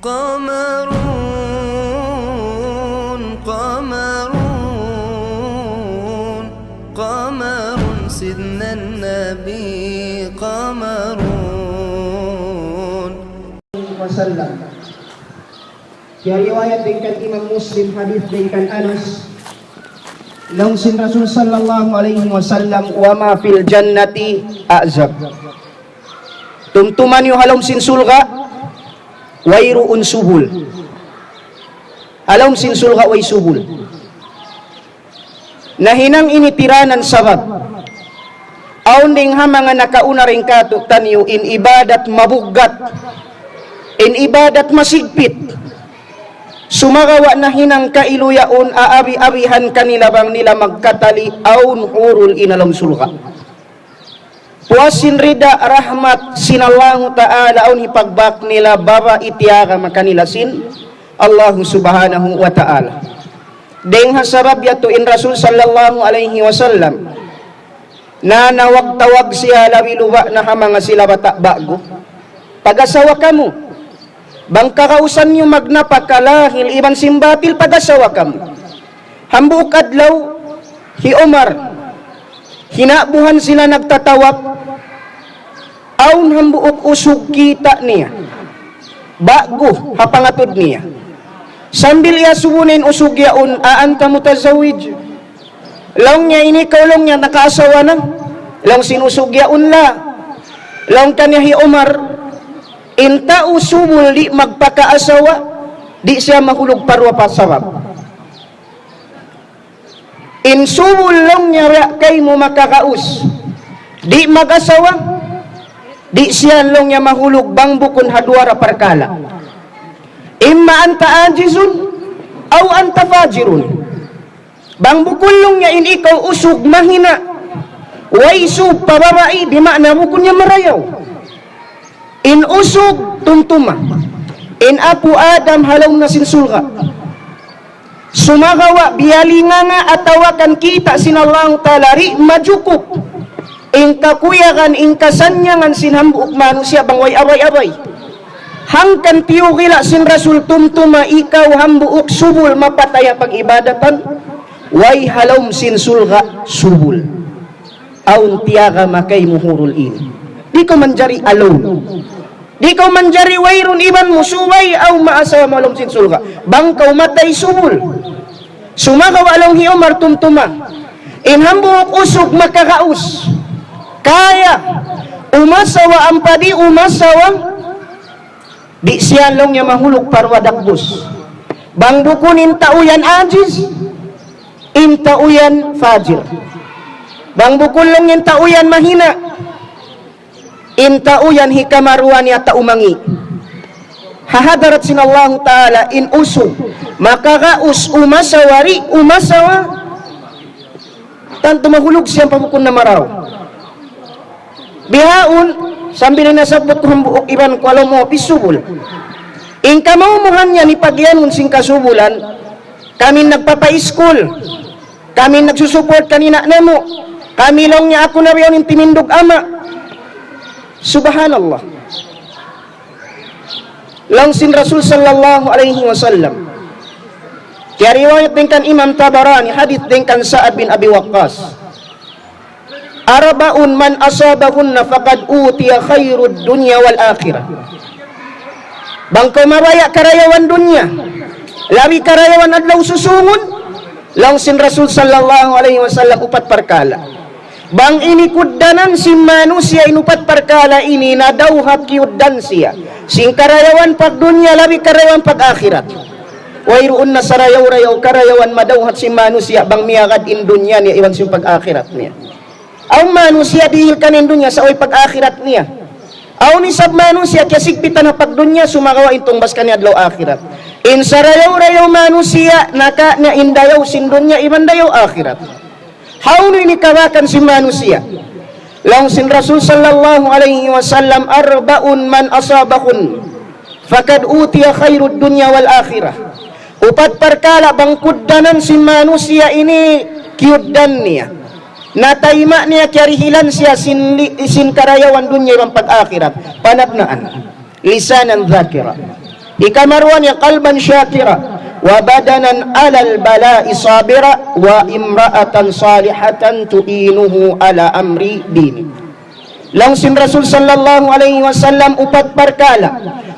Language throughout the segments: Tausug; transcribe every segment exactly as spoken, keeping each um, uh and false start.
قمر، قمر، قمر سيدنا النبي، قمر. Wasallam. Kiyariwayat dayn kan Imam Muslim, hadith dayn kan Anas. Laung sin Rasul sallallahu alayhi wasallam, وما في الجنة أعزب. Tumtuma niyu ha lawm sin surga', wayruun subul. Ha lawm sin surga' way subul. Nahinang ini tiranan sabab awn dayn ha manga nakauna dayn kātu'niyu in ibadat mabuggat, in ibadat masigpit. Sumagawa' nahinang kailu yaun aabi-abihan kanila bang nila magkatali awn hurul in ha lawm surga'. Puas sin rida rahmat sin Allahu Ta'ala awn hipagbak nila babai tiyagama kanila sin Allahu Subhanahu wa Ta'ala. Dayn ha sabab yadtu in Rasul sallallahu alayhi wasallam, nanawag-tawag siya labi luba' na ha manga sila bata' ba'gu. Pag-asawa kamu. Bang kagausan niyu magnapaka lahil iban sin batil, pag-asawa kamu. Hambuuk adlaw, hi Umar, hina'buhan sila nagtatawaf, awn hambuuk usug kita' niya. Ba'gu, ha pangatud niya. Sambil iyasubu na in usug yaun, أأنت متزوج؟ Laung niya, "In ikaw," laung niya, "nakaasawa na?" Laung sin usug yaun, "La." Laung kaniya hi Umar, "In tau subul di' magpakaasawa, di' siya mahulug pa duwa pa sabab. In subul," laung niya, "biya' kaymu makagaus, di' mag-asawa, di' siya," laung niya, "mahulug bang bukun ha duwa ra parkala'. إما أنت عاجز أو أنت فاجر." Bang bukun, laung niya, in ikaw usug mahina', way sūb pa babai, di' maana bukun niya marayaw. In usug tumtuma. In apu' Adam ha lawm na sin surga'. Sumagawa' biyalinganga atawa kan kita' sin Allahu Ta'ala di' majukup in kakuyagan, in kasannyangan sin hambuuk manusiya' bang way abay-abay. Hangkan tiyugila' sin Rasul tumtuma ikaw hambuuk subul mapatay ha pag-ibadatan, way ha lawm sin surga' subul. Awn tiyagama kaymu hurul ini. Di' kaw manjari alone. Di' kaw manjari wayruun iban mu subay awn maasawa mu ha lawm sin surga'. Bang kaw matay subul. Sumagawa' laung hi Umar tumtuma. In hambuuk usug makagaus. Kaya umasawa ampa di' umasawa, di' siya laung niya mahulug pa duwa dagbus. Bang bukun in tau yan ajiz, in tau yan fajir. Bang bukun laung in tau yan mahina', in tau yan hikamaruwa niya tau mangi'. Ha hadarat sin Allahu Ta'ala in usug makagaus umasawa di' umasawa, tantu mahulug siya pa bukun na marayaw. Bihaun, sambil nasabbut ku hambuuk iban ku ha lawm office subul. In kamaumuhan niya ni pagiyanun sin kasubulan, kami nagpapa-school, kami nagsusupport kan ina' namu', kami laung niya aku na bihaun in timindug ama'. Subhanallah. Laung sin Rasul sallallahu alayhi wasallam. Kiyariwayat dayn kan Imam Tabarani, hadith dayn kan Sa'ad bin Abi Waqqas. أربع من أصابهن فقد أوتي خير الدنيا والآخرة. Bang kaw mabaya' karayawan dunya, labi karayawan adlaw susūngun, laung sin Rasul sallallahu alayhi wasallam, upat parkala'. Bang ini kugdanan sin manusiya' in upat parkala' ini, nadawhat kiyugdan siya sin karayawan pagdunya labi karayawan pag-akhirat. Wayruun na sarayaw-rayaw karayawan madawhat sin manusiya' bang miyagad in dunya niya iban sin pag-akhirat niya. Awn manusiya' dihil kaniya in dunya sa' way pag-akhirat niya. Awn isab manusiya' kiyasigpitan ha pagdunya sumagawa' in tungbas kaniya adlaw akhirat. In sarayaw-rayaw manusiya' naka niya in dayaw sin dunya iban dayaw akhirat. Hawnu ini kabakan sin manusiya'? Laung sin Rasul sallallahu alayhi wasallam, أربع من أصابهن فقد أوتي خير الدنيا والآخرة. Upat parkala' bang kugdanan sin manusiya' ini kiyugdan niya. Natayma' niya kiyarihilan siya sin, li-, sin karayawan dunya iban pag-akhirat. Panagnaan. لسانا ذاكرا. Hikaruwa niya, قلبا شاكرا وبدنا على البلاء صابرا وامرأة صالحة تعينه على أمر دينه. Laung sin Rasul sallallahu alayhi wasallam, upat parkala'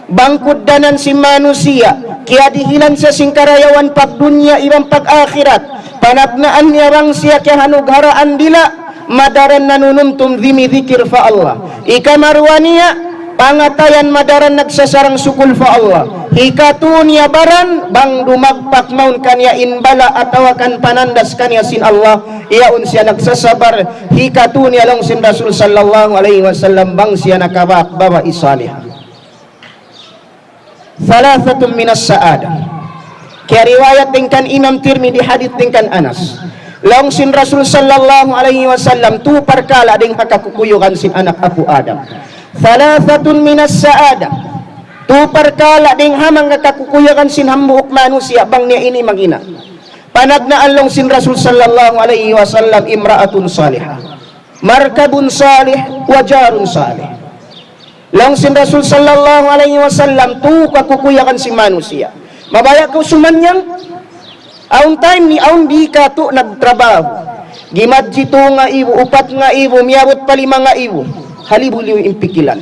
bang kugdanan sin manusiya', kiyadihilan siya sin karayawan pagdunya iban pag-akhirat, panagnaan niya bang siya kiyahanugharaan dila', madaran nanunumtum dimidikir pa Allah. Hikaruwa niya, pangatayan madaran nagsasarang-sukul pa Allah. Hikatu niya baran, bang dumagpak mawn kaniya in bala' atawa kan panandas kaniya sin Allah, yaun siya nagsasabar. Hikatu niya, laung sin Rasul sallallahu alayhi wasallam, bang siya nakabak babai salihah. ثلاثة من السعادة. Kiyariwayat dayn kan Imam Tirmidhi, hadith dayn kan Anas. Laung sin Rasul sallallahu alayhi wasallam, tū parkala' dayn ha kakukuyugan sin anak apu' Adam. ثلاثة من السعادة. Tū parkala' dayn ha manga kakukuyugan sin hambuuk manusiya' bang niya ini mangina'. Panagnaan, laung sin Rasul sallallahu alayhi wasallam, امرأة صالحة مركب صالح وجار صالح. Laung sin Rasul sallallahu alayhi wasallam, tū kakukuyagan sin manusiya'. Mabaya' kaw sumannang, awn time ni, awn di' katu' nagtrabaho. Gimadji tū ngaibu, upat ngaibu, miyabut pa lima ngaibu. Halibuliw in pikilan.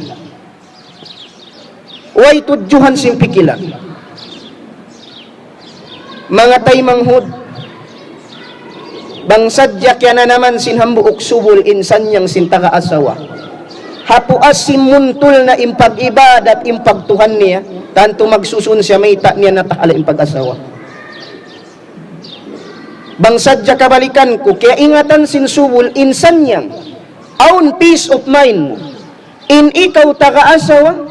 Way tudjuhan sin pikilan. Manga taymanghud, bang sadja kiyananaman sin hambuuk subul in sanyang sin taga asawa, ha puas sin muntul na in pag-ibadat, in pagtuhan niya, tantu magsusun siya mayta' niya natahala' in pag-asawa. Bang sadja kabalikan ku, kiyaingatan sin subul in sanyang, awn peace of mind mu. In ikaw taga asawa,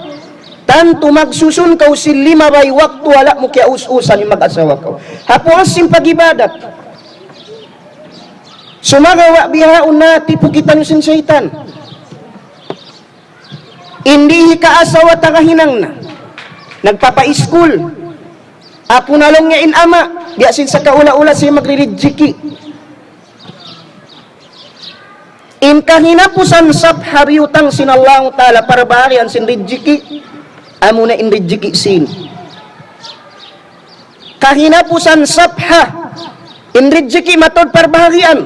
tantu magsusun kaw sin limabay waktu, wala' mu kiyaus-usan in mag-asawa kaw. Ha puas sin pag-ibadat. Sumagawa' bihaun natipu kitaniyu sin saytan. In di' hikaasawa taga hinang na. Nagpapa-school. Aku na laung niya in ama', biya' sin sakaula-ula siya magririjiki. In kahinapusan sapha biyutang sin Allahu Ta'ala parbahagian sin rijiki, amuna in rijiki sin. Kahinapusan sapha, in rijiki mataud parbahagian.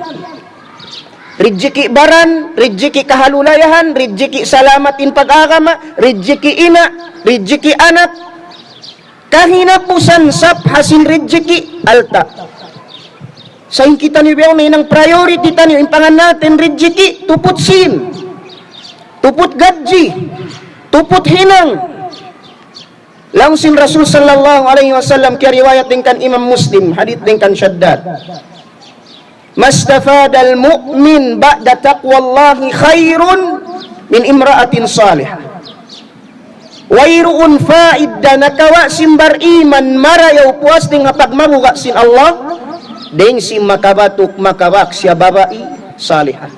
Rijiki baran, rijiki kahalulayahan, rijiki salamat in pag-agama, rijiki ina', rijiki anak, kahinapusan sapha sin rijiki alta'. Sa' in kitaniyu bihaun na hinang priority taniyu, in pangan natu' in rijiki, tuput sin, tuput gadji, tuput hinang. Laung sin Rasul sallallahu alayhi wasallam, kiyariwayat dayn kan Imam Muslim, hadith dayn kan Shaddad. ما استفاد المؤمن بعد تقوى الله خير من امرأة صالحة. Wayruun faida nakawa' sin bariman marayaw puas dayn ha pagmabuga' sin Allah, dayn sin makabatuk makabak siya babai salihah.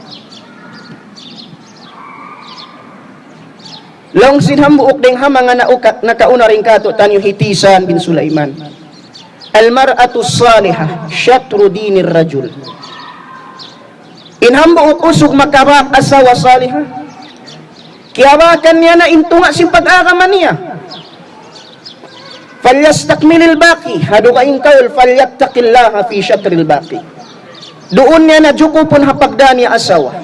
Laung sin hambuuk dayn ha manga naukat nakauna dayn kātu'niyu hi Tisan bin Sulaiman. المرأة الصالحة شطر دين الرجل. In hambuuk usug makabak asawa salihah, kiyabakan niya na in tunga' sin pag-agama niya. فليستكمل الباقي. Ha dugaing kaul, فليتق الله في شطر الباقي. Duun niya na jukupun ha pagdā niya asawa.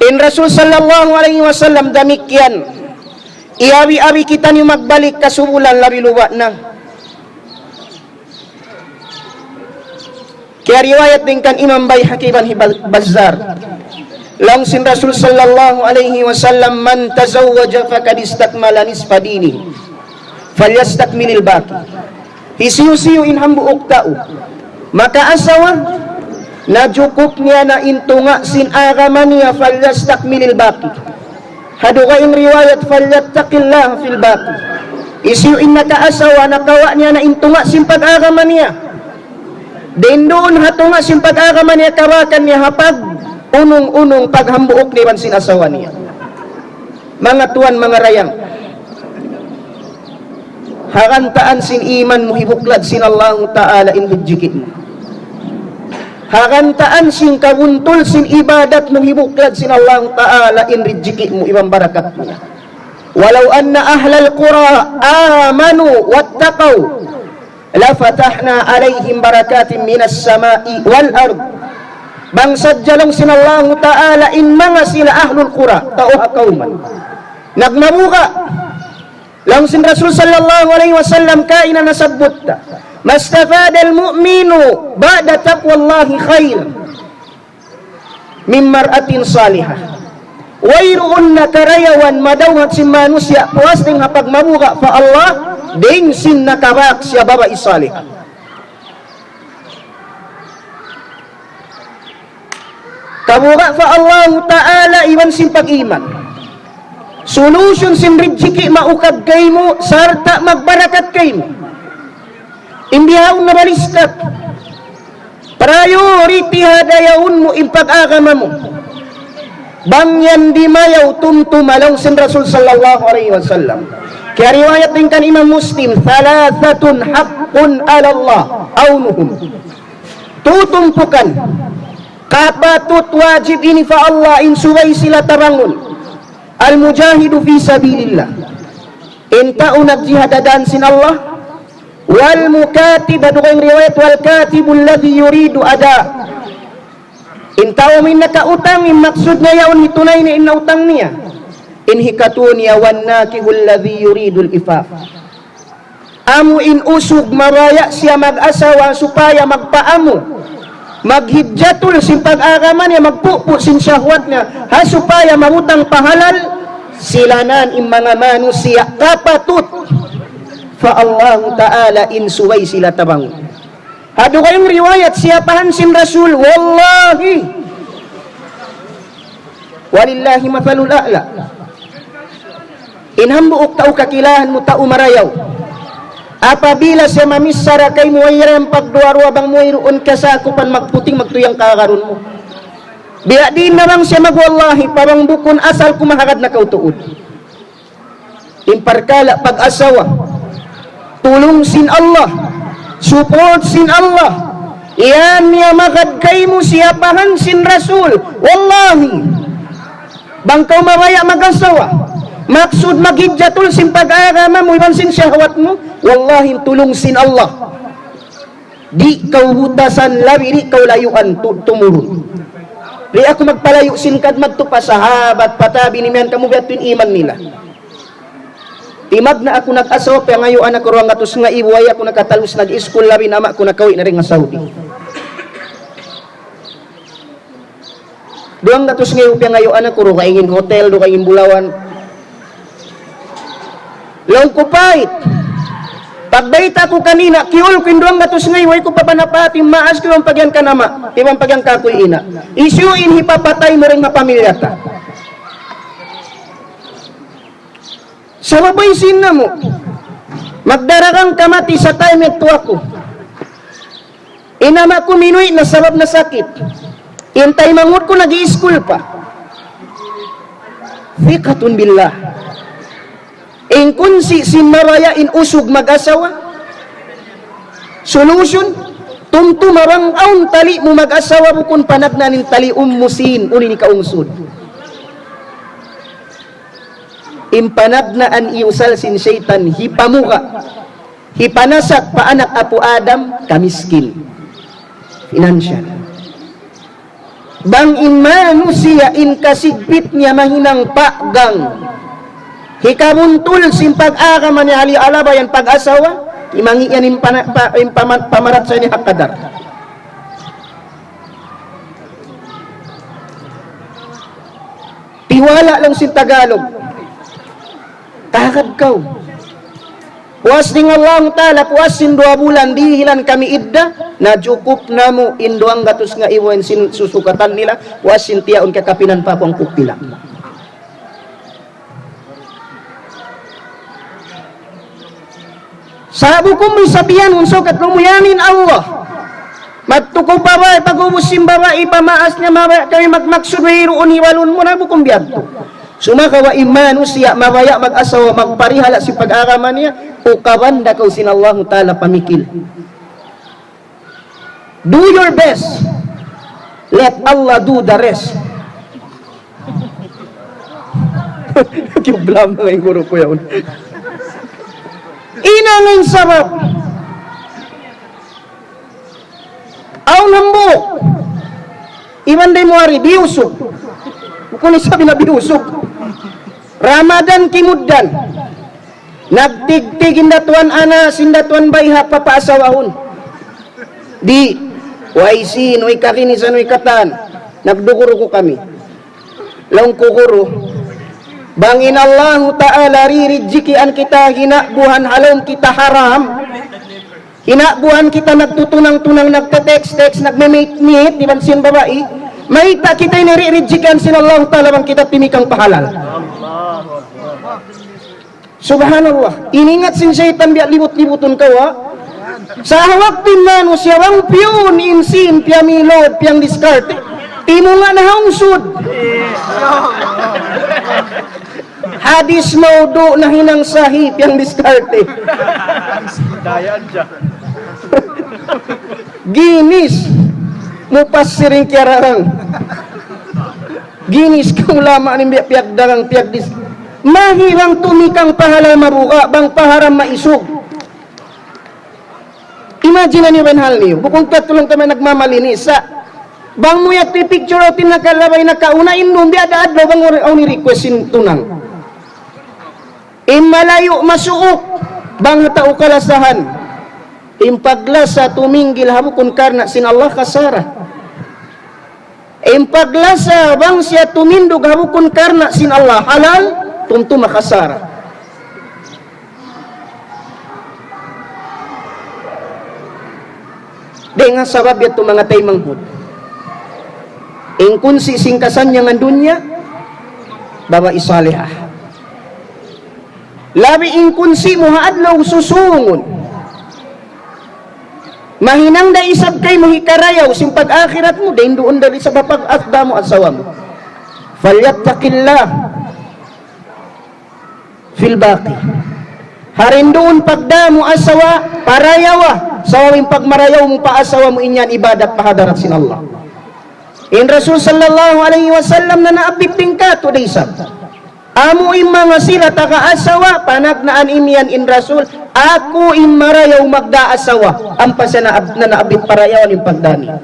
In Rasul sallallahu alayhi wasallam damikkiyan. Iyabi-abi kitaniyu magbalik kasubulan labi luba' na. Kiyariwayat dayn kan Imam Bayhaqi iban hi Ba-, Bazzar. Laung sin Rasul sallallahu alayhi wasallam, من تزوج فقد استكمل نصف دينه فليستكمل الباقي. Hisiyu-siyu in hambuuk tau makaasawa, najukup niya na in tunga' sin agama niya, فليستكمل الباقي. Ha dugaing riwayat, فليتق الله في الباقي. Hisiyu in nakaasawa, nakawa' niya na in tunga' sin pag-agama niya. Dayn duun ha tunga' sin pag-agama niya, kabakan niya ha pag-unung-unung paghambuuk niya iban sin asawa niya. Manga tuwan, manga dayang. Ha gantaan sin iman mu hibuklad sin Allahu Ta'ala in rijiki' mu. Ha gantaan sin kabuntul sin ibadat mu hibuklad sin Allahu Ta'ala in rijiki' mu iban barakat mu. ولو أن أهل القرى آمنوا واتقوا لفتحنا عليهم بركات من السماء والأرض. Bang sadja laung sin Allahu Ta'ala in manga sila ahlul qura, tau ha kawman, nagmabuga', laung sin Rasul sallallahu alayhi wasallam, kaina nasabbut ta, ما استفاد المؤمن بعد تقوى الله خير من امرأة صالحة. Wayruun na karayawan madawhat sin manusiya' puas dayn ha pagmabuga' pa Allah, dayn sin nakabak siya babai salihah. Kabuga' pa Allahu Ta'ala iban sin pag-iman. Solution sin rijiki' maukab kaymu, sarta' magbarakat kaymu. In bihaun na baliskat. Priority ha dayaun mu in pag-agama mu. Bang yan dimayaw tumtuma laung sin Rasul sallallahu alayhi wasallam. Kiyariwayat dayn kan Imam Muslim, ثلاثة حق على الله عونهم. Tū tumpukan kapatut wajib ini pa Allah in subay sila tabangun. المجاهد في سبيل الله. In tau nagjihad ha dan sin Allah. والمكاتب, ha dugaing riwayat, والكاتب الذي يريد أداء. In tau amu in nakautang, in maksud niya yaun hitunay niya in nautang niya. In hikatū niya, والناكح الذي يريد العفاف. Amu in usug mabaya' siya mag-asawa supaya magpaamu, maghidjatul sin pag-agama niya, magpupu' sin shahwat niya, ha supaya mabutang pa halal, sila na in manga manusiya' kapatut pa Allahu Ta'ala in subay sila tabangun. Ha dugaing riwayat, siyapahan sin Rasul, wallahi, ولله المثل الأعلى. In hambuuk tau kakilahan mu, tau marayaw. Apabila siya mamichara kaymu, way da yan pagduwa-ruwa bang mu wayruun kasakupan, magputing magtūy in kahagarun mu. Biya' diin na bang siya magwallahi pa bang bukun asal ku mahagad na kaw tuud. In parkala' pag-asawa, tulung sin Allah, support sin Allah. Yan niya magad kaymu siyapahan sin Rasul. Wallahi, bang kaw mabaya' mag-asawa, maksud maghidjatul sin pag-agama mu iban sin shahwat mu, wallahi, tulung sin Allah. Di' kaw butasan labi, di' kaw layuan tu-, tumurun. Di' aku magpalayu' sin kad madtu pa sahabat, pa tabi'in, imiyan kamu biya' tu in iman nila. Timagna' aku nag-asawa, piyangayuan aku duwanggatus ngaibu, way aku nakatalus nag-iskul, labi na ama' ku nakawi' na dayn ha Saudi. Duwanggatus ngaibu piyangayuan aku, dugaing in hotel, dugaing in bulawan. Laung ku, pait. Pagbayta' ku kan ina', kiyul ku in duwanggatus ngaibu, way ku pa panapat, in maas ku iban pagiyan kan ama', iban pagiyan kaku' ina'. Hisiyu in hipapatay mu dayn ha pamilya ta? Sabab way sin namu'. Magdaragang kamati sa time yadtu aku. In ama' ku minuwi' na sabab nasakit. In taymanghud ku nag-iiskul pa. ثقة بالله. In kunsi' sin mabaya' in usug mag-asawa. Solution, tumtuma bang awn tali' mu mag-asawa bukun panagnaan in tali' ummu sin, unu in hikaungsud. In panagnaan iyusal sin saytan, hipamuka', hipanasak pa anak apu' Adam, kamiskin. Financial. Bang in manusiya' in kasigpit niya mahinang pagang, hikabuntul sin pag-agama niya, hali alaba yan pag-asawa, imangi' yan in pana-, pa-, in pama-, pamarachaya niya ha kadar. Tiwala' laung sin Tagalog. Tagad kaw. Puas dayn Allah Ta'ala, puas sin duwa bulan, dihilan kami idda, najukup namu' in duwanggatus ngaibu in sin susukatan nila, puas sin tiyaun kakapinan pa aku hangpu' pila. Sa' bukun mu isab yan, unsa' kat lumu yan in Allah. Madtu kaw pa babai, pag-ubus sin babai, pamaas niya, mabaya' kami magmaksud, wayruun hiwalun mu na, bukun biya' yadtu. Sumagawa' in manusiya' mabaya' mag-asawa, magparihala' sin pag-agama niya, ukaban da kaw sin Allahu Ta'ala pamikil. Do your best. Let Allah do the rest. Kiyublam na in guru ku yaun. Ina nga in sabab. Awn hambuuk. Iban day mu ari, biyusug. Bukun isab na biyusug. Ramadan kimugdan. Nagtigtig in datuan ana, sin datuan bayha' papaasawahun. Di', way sin, way kakinisan, way katan. Nagdugurugu kami. Laung ku guru, bang in Allahu Ta'ala ririjikian kita hinakbuhan ha lawm kita haram, hinakbuhan kita nagtutunang-tunang, nagte-text-text, nagme-meet-meet, iban sin babai, mayta' kita ini ririjikian sin Allahu Ta'ala bang kita timikang pa halal. Subhanallah. Iningat sin saytan biya' libut-libutun kaw, ha? Sa' ha waktu in manusiya' bang piyun in sin piyamilud, piyangdiskarte. Timunga' na ha ungsud. Hadis maudu' nahinang sahih, piyangdiskarte. Ginis. Mupassir in kiyararang. Ginis ka ulama' ni biya' piyagdagang, piyagdis. Mahirang tumikang pa halal mabuga', bang pa haram maisug. Imagine niyu ba in hal niyu. Bukun ka tulung kami nagmamalinis. Sa' bang mu yadtu picture out in nakalabay nakauna, in dum biya' da adlaw bang awn, awn request sin tunang. In malayu' masuuk, bang ha tau kalasahan. In paglasa tuminggil ha bukun karna' sin Allah, kasara. In paglasa bang siya tumindug ha bukun karna' sin Allah, halal, tumtuma kasara. Dayn ha sabab yadtu manga taymanghud. In kunsi sin kasannyangan dunya, babai salihah. Labi in kunsi mu ha adlaw susungun. Mahinang da isab kaymu hikarayaw sin pag-akhirat mu, dayn duun da isab ha pag-, pagdā mu asawa mu. فليتق الله في الباقي. Ha dayn duun pagdā mu asawa, parayawa. Sabab in pagmarayaw mu pa asawa mu in yan ibadat pa hadarat sin Allah. In Rasul sallallahu alayhi wasallam na naabit tingkatu da isab. Amu in manga sila taga asawa, panagnaan imiyan in Rasul, aku in marayaw magdā asawa, ampa siya na, na naabit parayawan in pagdā niya.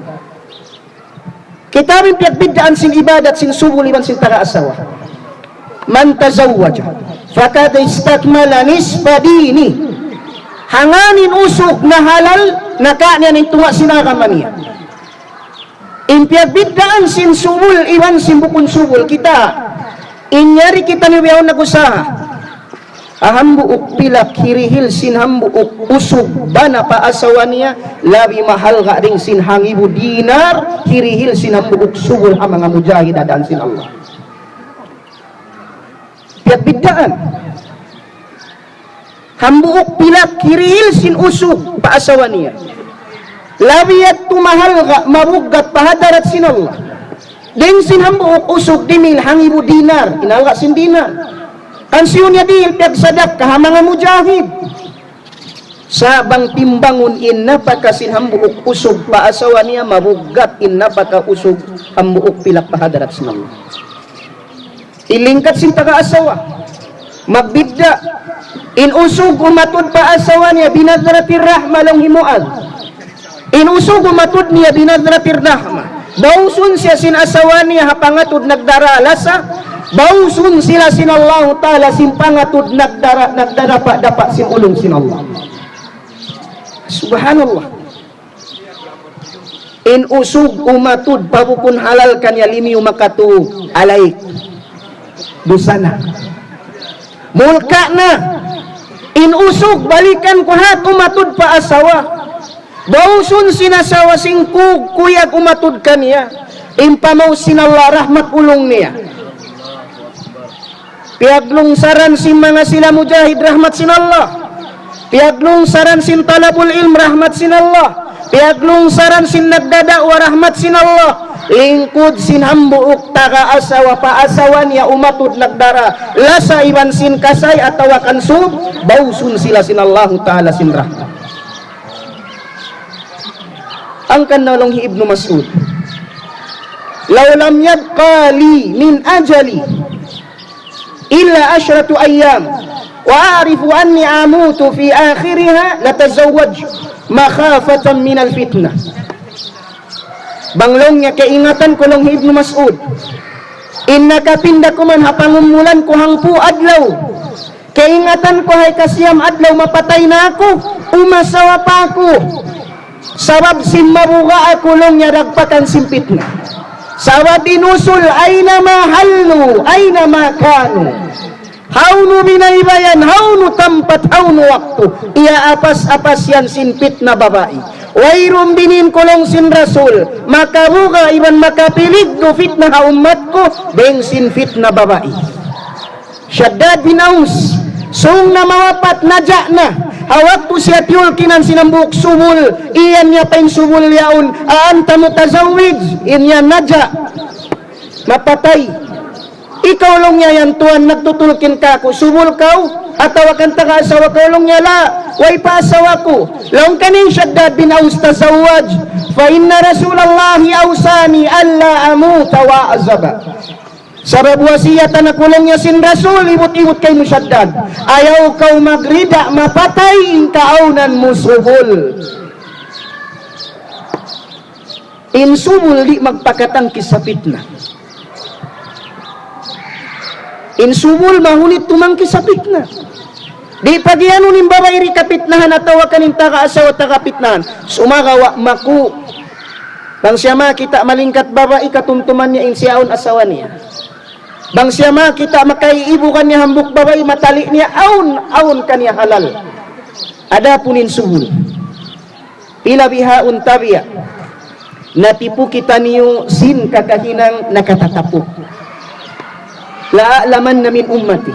Kita' in piyagbiddaan sin ibadat sin subul iban sin taga asawa. من تزوج فقد استكمل نصف دينه. Hangkan in usug na halal, nakawa' niya in tunga' sin agama niya. In piyagbiddaan sin subul iban sin bukun subul kita'. In yari kitaniyu bihaun nag-usaha. Ha hambuuk pilak hirihil sin hambuuk usug bana pa asawa niya, labi mahalga' dayn sin hangibu dinar hirihil sin hambuuk subul ha manga mujahid ha dān sin Allah. Piyagbiddaan. Hambuuk pilak hirihil sin usug pa asawa niya. Labi yadtu mahalga', mabuggat pa hadarat sin Allah. Dayn sin hambuuk usug dimihil hangibu dinar, in halga' sin dinar. Hangkan siyu niya dihil piyagsadakka ha manga mujahid. Sa' bang timbangun in napaka sin hambuuk usug pa asawa niya, mabuggat in napaka usug hambuuk pilak pa hadarat sin Allah. In lingkat sin taga asawa. Magbidda'. In usug umatud pa asawa niya بنظرة الرحمة laung hi Muadh. In usug umatud niya بنظرة الرحمة. Bausun siya sin asawa niya ha pangatud nagdara lasa. Bausun sila sin Allahu Ta'ala sin pangatud nagdara, nagdadapa'-dapa' sin ulung sin Allah. Subhanallah. In usug umatud pa bukun halal kaniya limiyu makatu, alayk. Dusa na. Mulka' na. In usug balikan ku hat umatud pa asawa. Bausun sin asawa sin ku-, kuyag umatud kaniya. In pamaus sin Allah rahmat ulung niya. Piyaglungsaran sin manga sila mujahid rahmat sin Allah. Piyaglungsaran sin talabul ilm rahmat sin Allah. Piyaglungsaran sin nagdada'wa rahmat sin Allah. Lingkud sin hambuuk taga asawa pa asawa niya umatud nagdara lasa iban sin kasay atawa kan sub, bausun sila sin Allahu Ta'ala sin rahmat. Hangkan laung hi Ibnu Mas'ud, لو لم يبق لي من أجلي إلا عشرة أيام وأعرف أني أموت في آخرها لتزوجت مخافة من الفتنة. Bang laung niya kaingatan ku laung hi Ibnu Mas'ud. In nakapinda ku man ha pangumulan ku hangpu' adlaw. Kaingatan ku ha ikasiyam adlaw mapatay na aku, umasawa pa aku. Sabab sin mabuga' aku laung niya dagpakan sin pitna. Sabab in usul, أينما حلوا أينما كانوا. Hawnu binaybayan, hawnu tampat, hawnu waktu. Iyaapas-apas yan sin pitna babai. Wayruun binin ku laung sin Rasul, makabuga' iban makapiligdu pitna ha ummat ku, dayn sin pitna babai. Shaddad bin Aus, sung na mawapat, naja' na. Ha waktu siya tiyulkinan sin hambuuk subul, iyan niya pa in subul yaun, أأنت متزوج؟ In yan naja'. Mapatay. Ikaw laung niya yan tuwan, nagtutulkin kaku', subul kaw, atawa kan taga asawa kaw laung niya, la, way pa asawa ku. Laung kaniya Shaddad bin Aus, تزوج، فإن رسول الله أوصاني ألا أموت وأعزب. Sabab wasiyatan aku laung niya sin Rasul, ibut-ibut kaymu Shaddad. Ayaw kaw magrida mapatay in kaawnan mu subul. In subul di' magpakatangkis ha pitna. In subul mahunit tumangkis ha pitna. Di' pagiyanun in babai di' kapitnahan atawa kan in taga asawa taga pitnahan. Sumagawa' maku. Bang siya makakita' malingkat babai, katumtuman niya in siyaun asawa niya. Bang siya makakita' makaiibukan niya hambuuk babai, matali' niya awn, awn kaniya halal. Adapun in subul. Pila bihaun tabiya'. Natipu kitaniyu sin kakahinang nakatatapuk. لأعلمن من أمتي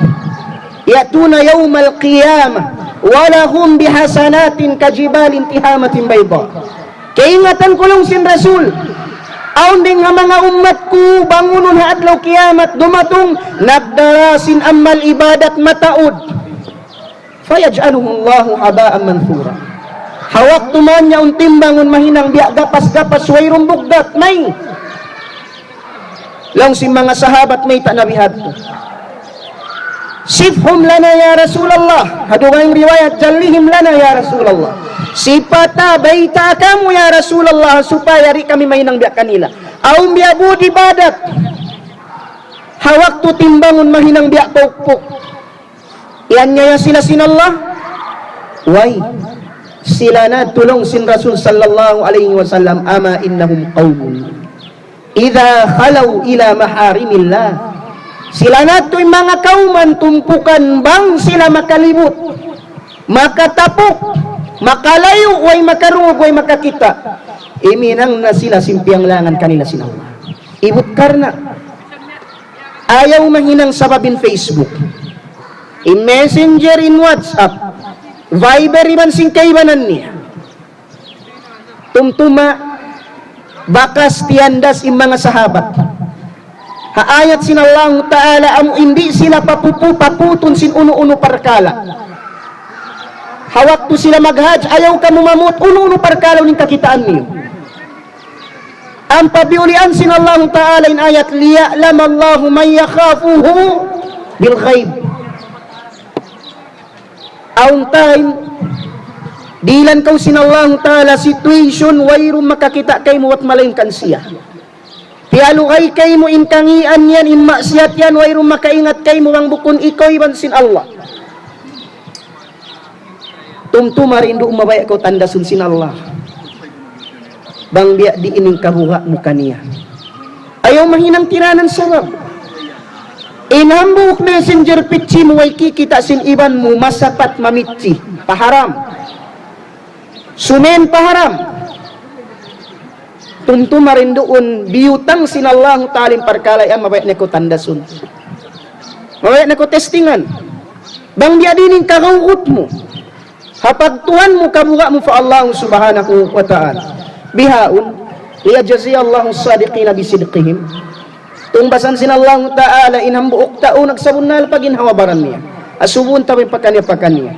يأتون يوم القيامة ولهم بحسنات كجبال تهامة بيضاء. Kaingatan ku laung sin Rasul. Awn dayn ha manga ummat ku bangunun ha adlaw kiyamat dumatung nagdara sin amal ibadat mataud. فيجعله الله هباء منثورا. Ha waktu mayan yaun timbangun mahinang biya' gapas-gapas wayruun bugdat, may. Laung sin manga sahabat, mayta' na bihadtu? صفهم لنا يا رسول الله. Ha dugaing riwayat, جلهم لنا يا رسول الله. Sipata, bayta' kamu ya Rasulullah, supaya di' kami mahinang biya' kanila. Awn biya' budi badat. Ha waktu timbangun mahinang biya' paukpuk. Iyaniyaya sila sin Allah? Way. Sila na laung sin Rasul sallallahu alayhi wasallam, أما إنهم قوم إذا خلوا إلى محارم الله. Sila na in manga kawman tumpukan bang sila makalibut, makatapuk, makalayu', way makarungug, way makakita'. Iminang na sila sin piyanglangan kanila sin Allah. Ibut karna'. Ayaw mahinang sabab in Facebook. In Messenger, in WhatsApp, Viber, iban sin kaibanan niya. Tumtuma, bakas tiyandas in manga sahabat. Ha ayat sin Allahu Ta'ala, amu in di' sila papupu-, paputun sin unu-unu parkala'. Ha waktu sila maghajj, ayaw kamu mamut unu-unu parkala' in kakitaan niyu. Ampa biyulian sin Allahu Ta'ala in ayat, ليعلم الله من يخافه بالغيب. Awn time, dihilan kaw sin Allahu Ta'ala situation, wayruun makakita' kaymu bat malaingkan siya. Piyalugay kaymu in kangīan yan, in maksiyat yan, wayruun makaingat kaymu bang bukun ikaw iban sin Allah. Tumtuma rindu mabaya' kaw tandasun sin Allah. Bang biya' diin in kabuga' mu kaniya. Ayaw mahinang tiranan sabab. In hambuuk messenger pichi mu way kikita' sin iban mu masapat mamichi. Paharam. Sumen paharam. Tumtuma rinduun biyutang sin Allahu Ta'ala in parkala' yan mabaya' niya kaw tandasun. Mabaya' niya kaw testingan. Bang biya' diin in kagawgut mu. Ha pagtuhan mu kabuga' mu pa Allah Subhanahu wa Ta'ala. Bihaun, ليجزي الله الصادقين بصدقهم. Tungbasan sin Allahu Ta'ala in hambuuk tau nagsabunnal pa ginhawa-baran niya. Asubuhun ta in pakaniya-pakaniya.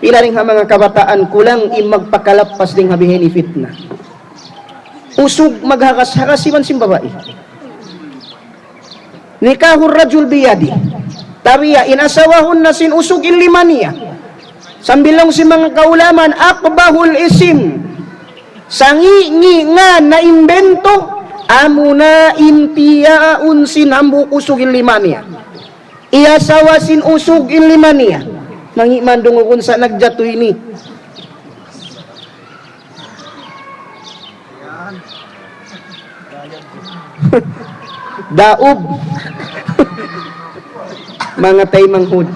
Pila dayn ha manga kabataan kulang in magpakalappas dayn ha bihaini fitna. Usug maghakas-hakas iban sin babai. نكاح الرجل بيده. Tabiya, in asawahun na sin usug in lima niya. Sambil laung sin manga kaulamaan, أقبح الاسم. Sangi'-ngi' ngan na imbento, amuna in tiyaun sin hambuuk usug in lima niya. Iyasawa sin usug in lima niya. Mangi' man dungugun sa' nagjatu ini. Daub. Manga taymanghud.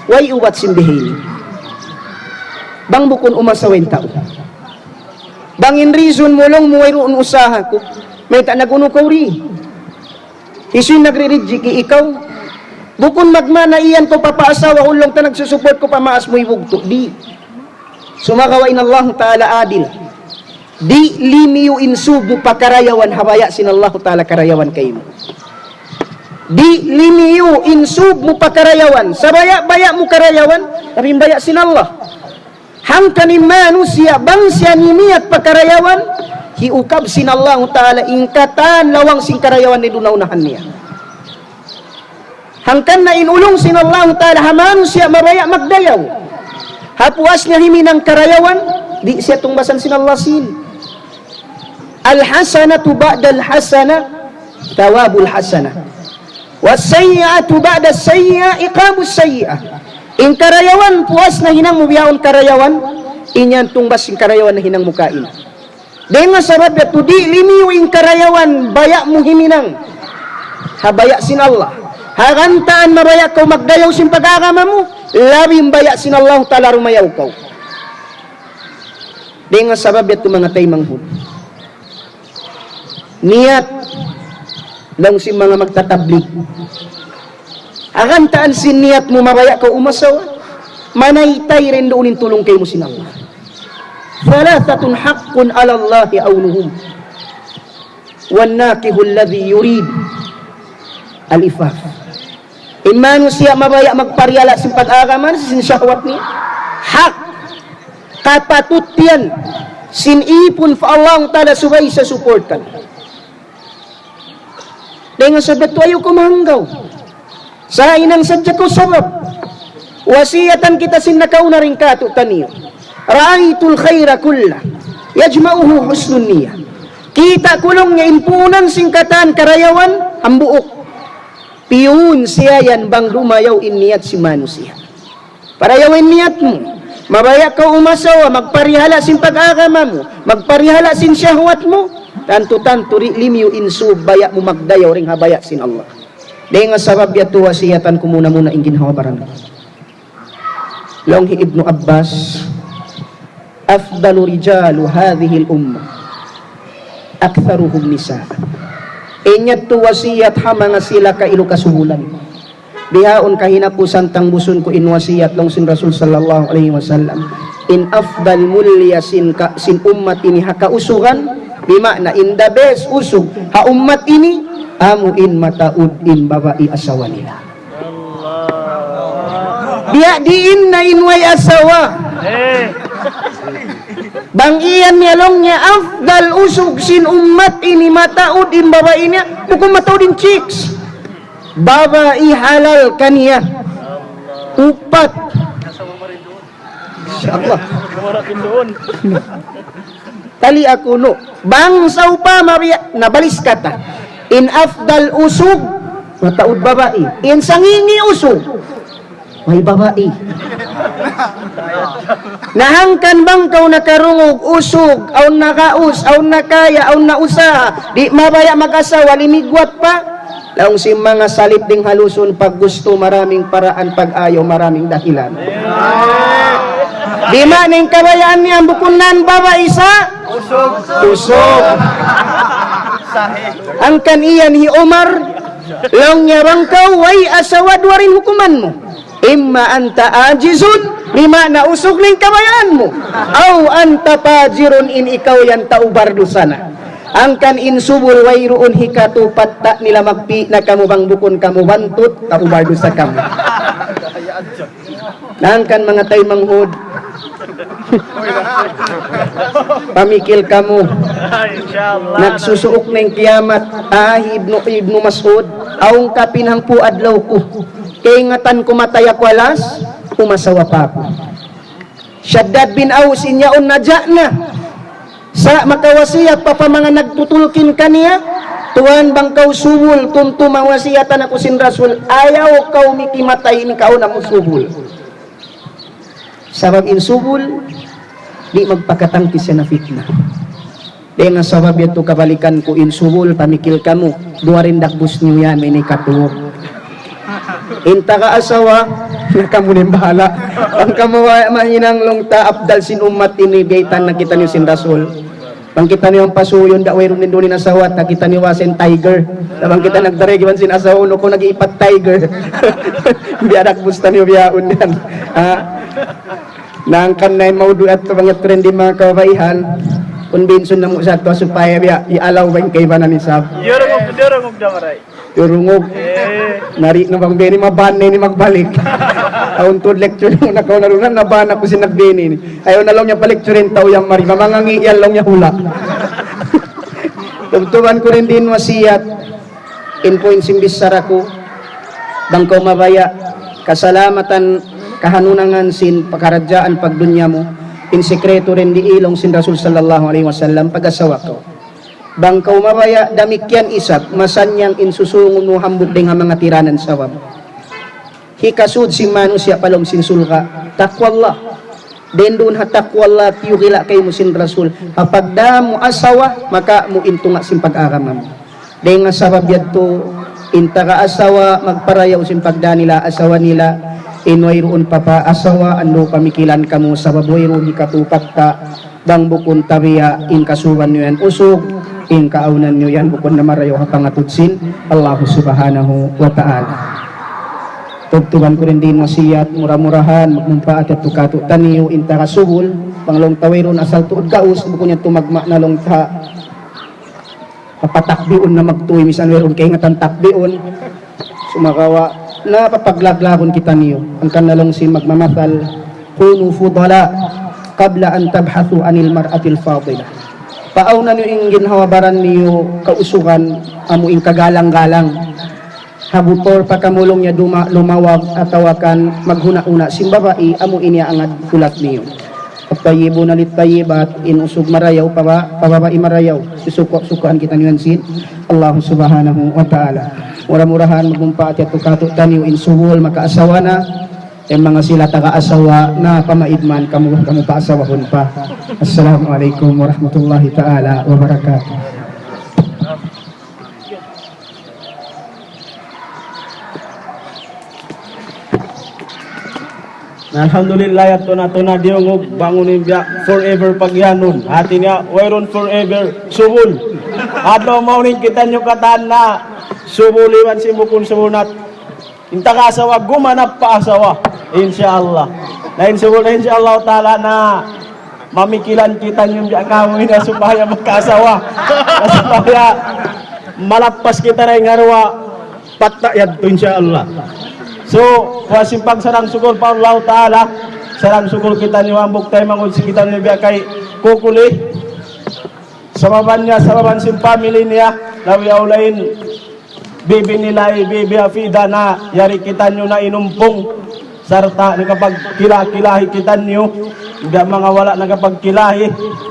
Way ubat sin bihaini. Bang bukun umasawa in tau. Bang in reason mu laung mu wayruun usaha ku. Mayta' nag-unu kaw di? Hisiyu in nagri-reject, ikaw? Bukun magmana iyan kaw papaasawa, laung ta nagsusupport kaw pa maas mu hibugtu'. Di'. Sumagawa' in Allahu Ta'ala adil. Di' limiyu in sūb mu pa karayawan ha baya' sin Allahu Ta'ala karayawan kaymu. Di' limiyu in sūb mu pa karayawan. Sabaya'-baya' mu karayawan, labi in baya' sin Allah. Hangkan in manusiya' bang siya niniyat pa karayawan, hiukab sin Allahu Ta'ala in katan lawang sin karayawan di' duun ha unahan niya. Hangkan na in ulung sin Allahu Ta'ala ha manusiya' mabaya' magdayaw. Ha puas niya himinang karayawan, di' siya tungbasan sin Allah sin. الحسنة بعد الحسنة ثواب الحسنة والسيئة بعد السيئة عقاب السيئة. In karayawan puas na hinang mu bihaun karayawan, in yan tungbas sin karayawan na hinang mu kaina. Dayn ha sabab yadtu di' limiyu in karayawan baya' mu himinang ha baya' sin Allah. Ha gantaan mabaya' kaw magdayaw sin pag-agama mu, labi in baya' sin Allah Ta'ala rumayaw kaw. Dayn ha sabab yadtu manga taymanghud. Niyat. Laung sin manga magtatablig. Ha gantaan sin niyat mu mabaya' kaw umasawa. Manaytay rin duun in tulung kaymu sin Allah. ثلاثة حق على الله عونهم. والناكح الذي يريد العفاف. In manusiya' mabaya' magparihala' sin pag-agama, sin shahwat niya. Hak. Kapatut yan. Sin ipun pa Allah Ta'ala subay sa supportan. Dayn ha sabab yadtu ayaw kaw mahanggaw. Sa' hinang sadja kaw sabab. Wasiyatan kita sin nakauna dayn kātu'niyu. رأيت الخير كله يجمعه حسن النية. Kita' ku laung niya in puunan sin katan karayawan hambuuk. Piyun siya yan bang dumayaw in niyat sin manusiya'. Parayaw in niyat mu. Mabaya' kaw umasawa, magparihala' sin pag-agama mu, magparihala' sin shahwat mu, tantu-tantu di' limiyu in sūb baya' mu magdayaw dayn ha baya' sin Allah. Dayn ha sabab yadtu wasiyatan ku muna-muna in ginhawa-baran. Laung hi Ibnu Abbas, أفضل رجال هذه الأمة أكثرهم نساء. In yadtu wasiyat ha manga sila kailu kasubulan. Bihaun kahinapusan tangbusun ku in wasiyat laung sin Rasul sallallahu alayhi wasallam. In afdal mulliya sin ka, sin ummat ini ha kausugan, bima'na in the best usug ha ummat ini, amu in mataud in babai asawa nila. Biya' diin na in way asawa. Bang iyan niya laung niya, afdal usug sin ummat ini mataud in babai niya, bukun mataud in chicks. Babai halal kaniya. Upat. Insya Allah. Tali aku nu. Bang sawpama biya' nabalis kata. In afdal usug, mataud babai. In sangi'-ngi' usug, way babai. Na hangkan bang kaw nakarungug, usug, awn nakaus, awn nakaya, awn nausaha, di' mabaya' mag-asawa, limigwat pa. Laung sin manga salip dayn ha Luzon, pag gusto maraming paraan, pag ayaw maraming dahilan. Di' man in kabayaan niya bukun nan babai sa usug. Hangkan iyan hi Umar, laung niya bang kaw way asawa duwa in hukuman mu. إما أنت عاجز, bima'na usug in kabayaan mu. أو أنت فاجر, in ikaw yan tau bardusa na. Hangkan in subul wayruun hikatupat ta' nila magpi' na kamu bang bukun kamu bantut, tau bardusa kamu. Na hangkan manga taymanghud, Pamikil kamu. Nagsusuuk na in kiyamat. Ah, hi Ibnu, Ibnu Mas'ud, awn kapin hangpu' adlaw ku. Kaingatan ku matay aku alas, umasawa pa aku. Shaddad bin Aus, in yaun naja' na. Sa' makawasiyat pa pa manga nagtutulkin kaniya, tuwan, bang kaw subul, tumtuma wasiyatan aku sin Rasul, ayaw kaw mikimatay in kaw na mu subul. Sabab in subul, di' magpakatangkis yan na fitna. Dayn ha sabab yadtu kabalikan ku in subul, pamikil kamu, duwa rin dagbus niyu yan, ini katu. In taga asawa, na kamu na in bahala'. Bang kamu wa-, mahinang laung ta, afdal sin ummat ini, biyaytaan na kitaniyu sin Rasul. Bang kitaniyu in pasuyun, da wayruun duun in asawa ta, kitaniyu wa sin tiger. Sa' bang kita nagdarig iban sin asawa, unu kaw nag-iipat tiger. Biya' dagbus taniyu bihaun yan. Ha? Na hangkan na in maudu' yadtu bang yadtu rin di' manga kababaihan, kumbinsun namu' sa yadtu supaya biya' i-allow ba in kaibanan isab. Diyurungug, diyurungug da maray. Diyurungug. Eh. Nari na bang biya' ini maban na ini magbalik. Awn tuud lecture na kaw na duun, naban aku sin nagbini ini. Ayaw na laung niya pa-lecture in tau yan mari. Mamangangi' yan laung niya hula'. Tubtuban ku rin di' in wasiyat. In point sin bichara ku, bang kaw mabaya', kasalamatan, kahanunangan sin pakaradjaan pagdunya mu, in sikretu rin di' laung sin Rasul sallallahu alayhi wasallam, pag-asawa kaw. Bang kaw mabaya', damikkiyan isab, masannyang in susungun mu hambuuk dayn ha manga tiranan sabab. Hikasud sin manusiya' pa lawm sin surga', taqwa Allah. Dayn duun ha taqwa Allah, tiyukila kaymu sin Rasul. Ha pagdā mu asawa, makawa' mu in tunga' sin pag-agama mu. Dayn ha sabab yadtu, in taga asawa, magparayaw sin pagdā nila, asawa nila, in wayruun pa pa asawa, andu' pamikilan kamu, sabab wayruun hikatupag ta, bang bukun tabiya', in kasuban niyu yan usug, in kaawnan niyu yan bukun na marayaw ha pangatud sin Allah Subhanahu wa Ta'ala. Tubtuban ku rin di' in wasiyat, mura-murahan, magmumpaat yadtu kātu'niyu, in taga subul, bang laung ta wayruun asal tuud gaus, bukun yadtu magma'na laung ta papatakbiun na magtuy, misan wayruun kaingatan takbiun. Sumagawa', na papaglaglagun kitaniyu. Hangkan na laung sin magmamathal, كونوا فضلاء قبل أن تبحثوا عن المرأة الفاضلة. Paawna niyu in ginhawa-baran niyu kausugan amu in kagalang-galang. Ha before pa kamu laung niya duma-, lumawag atawa kan maghuna'-huna' sin babai amu in iyaangad hulat niyu. الطيبون للطيبات, in usug marayaw, pa ba-, pa babai marayaw. Sisuku'-sukuan kitaniyu yan sin Allah Subhanahu wa Ta'ala. Mura-murahan magmumpaat yadtu kātu'niyu in subul makaasawa na, in manga sila taga asawa na pamaid man kamu, kamu paasawahun pa. Assalamu alaykum warahmatullahi ta'ala wabarakatuh. Na, alhamdulillah, yadtu na, yadtu na diyungug, bang unu in biya' forever pagiyanun. Hāti niya, wayruun forever subul. Adlaw mawn in kitaniyu katan na subul iban sin bukun subul na. In taga asawa, gumanap pa asawa. Insya Allah. Na in subul na, insya Allah ta'ala na mamikilan kitaniyu biya' kamu ini supaya magkaasawa. Supaya malappas kita dayn ha duwa patta' yadtu, insya Allah. So, kuwan sin pagsarang-sukul pa Allah ta'ala, sarang-sukul kitaniyu hambuuk taymanghud sin kitaniyu biya' kay Kukuli. Sabab niya, sabab sin family niya, labi awla in bibi nila, hi Bibi Hafida na yari kitaniyu na inumpung, sarta' nakapagkila-kilahi kitaniyu, biya' manga wala' nakapagkilahi,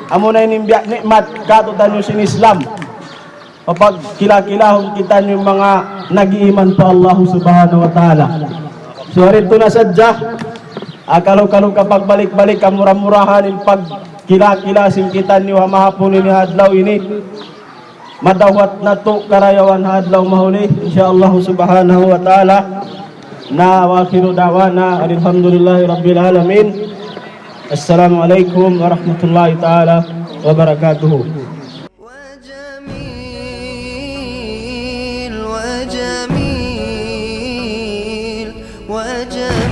amuna ini in biya' ni'mat kātu'niyu sin Islam. Mapagkila-kilahun kitaniyu manga nag-iiman pa Allah Subhanahu wa Ta'ala. So, yari yadtu na sadja, ah, kalu-kalu kapagbalik-balik, kamura-murahan in pagkila-kila sin kitaniyu ha mahapun ini, ha adlaw ini. Madawhat natu' karayawan ha adlaw mahuli, insya Allah Subhanahu wa Ta'ala. Na, wa akhiru da'wana anil hamdulillahi rabbil alamin. Assalamu alaykum warahmatullahi ta'ala wabarakatuh. وجميل، وجميل، وجميل.